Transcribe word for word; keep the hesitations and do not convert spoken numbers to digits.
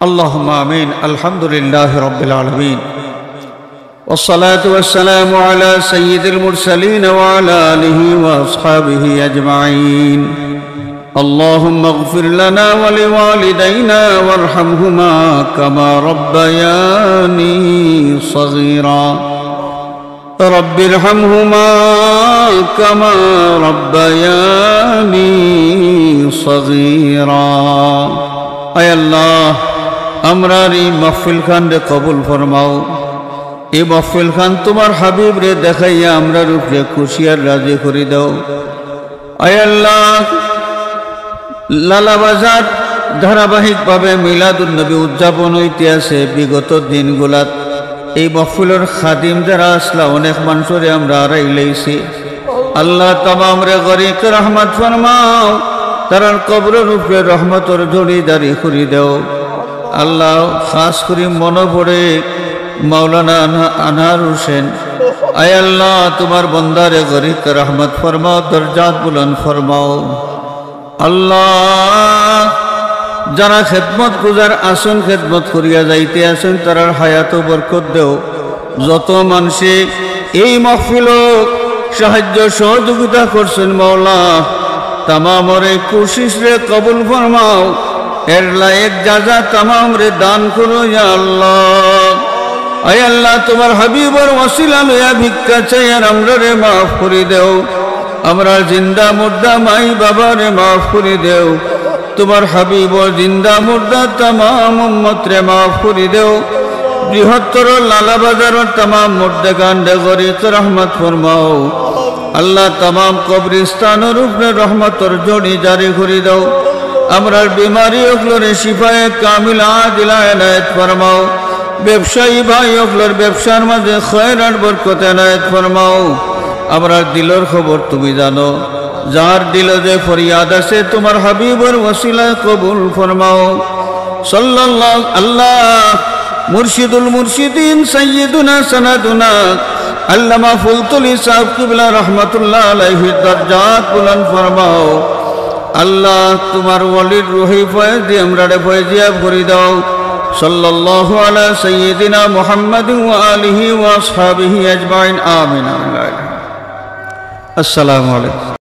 اللهم آمين. الحمد لله رب العالمين، والصلاة والسلام على سيد المرسلين وعلى آله وأصحابه أجمعين. اللهم اغفر لنا ولوالدينا وارحمهما كما ربياني صغيرا. رب ارحمهما كما ربياني صغيرا. আয় আল্লাহ, আমরার এই মাহফিল খানরে কবুল ফরমাও। এই মাহফিল খান তুমার হাবিবরে দেখাইয়া আমরার উপরে খুশি আর রাজি করি দাও। আয় আল্লাহ, লালাবাজার ধারাবাহিকভাবে মিলাদুন নবী উদযাপন অইতে আছে। বিগত দিনগুলাত এই মাহফিলর খাদিম যারা আছলা, অনেক মানষরে আমরা আরাইলাইছি। আল্লাহ, তামামরে গরিক রহমত ফরমাও, তারার কবরর উপরে রহমতর ঝড়ি জারি করি দেও। আল্লাহ, খাস করি মনো পড়ে মাওলানা আনা-, আনার হোসেন। আয় আল্লাহ, তুমার বন্দারে গরিক রহমত ফরমাও, দরজাত বুলন্দ ফরমাও। আল্লাহ, যারা খেদমত গুজার আছইন, খেদমত করিয়া যাইতে আছইন, তারার হায়াতো বরকত দেও। যত মানষে এই মাহফিলো সাহায্য সহযোগিতা করছইন, মাওলা, তামামর এই কোশিশরে কবুল ফরমাও। এর লায়েক যা যা তামামরে দান করো, ইয়া আল্লাহ। আয় আল্লাহ, তুমার হাবিবর ওসিলা লইয়া ভিক্ষা চাই আর আমরারে মাফ করি দেও। আমরার জিন্দা মুর্দা মাই বাবারে মাফ করি দেও। তুমার হাবিবর জিন্দা মুর্দা তামাম উম্মতরে মাফ করি দেও। বৃহত্তর লালাবাজারর তামাম মুর্দেগানরে গরিক রহমত ফরমাও। আল্লাহ, তামাম কবরিস্তানর উপরে রহমতর ঝড়ি জারি করি দেও। আমরার বিমারি অকলরে শিফায়ে কামিলা আজিলা এনায়েত ফরমাও। ব্যবসায়ী ভাই অকলর ব্যবসার মাঝে খয়র আর বরকত এনায়েত ফরমাও। আমরার দিলর খবর তুমি জানো। যার দিলো যে ফরিয়াদ আছে, তুমার হাবিবর ওসিলায় কবুল ফরমাও। সাল্লাল্লাহু আল্লাহ, মুর্শিদুল মুর্শিদিন সাইয়্যিদুনা সানাদুনা আল্লামা ফুলতলি সাহেব কিবলা রহমতুল্লাহ আলাইহির দরজাত বুলন্দ ফরমাও। আল্লাহ, তুমার ওলির রুহি ফয়েজ দিয়া আমরারে ফয়েজিয়াব করি দাও। সাল্লাল্লাহু আলা সাইয়্যিদিনা মুহাম্মাদিন ওয়া আলিহি ওয়া আসহাবিহি আজমাইন। আমিন। আসসালামু আলাইকুম।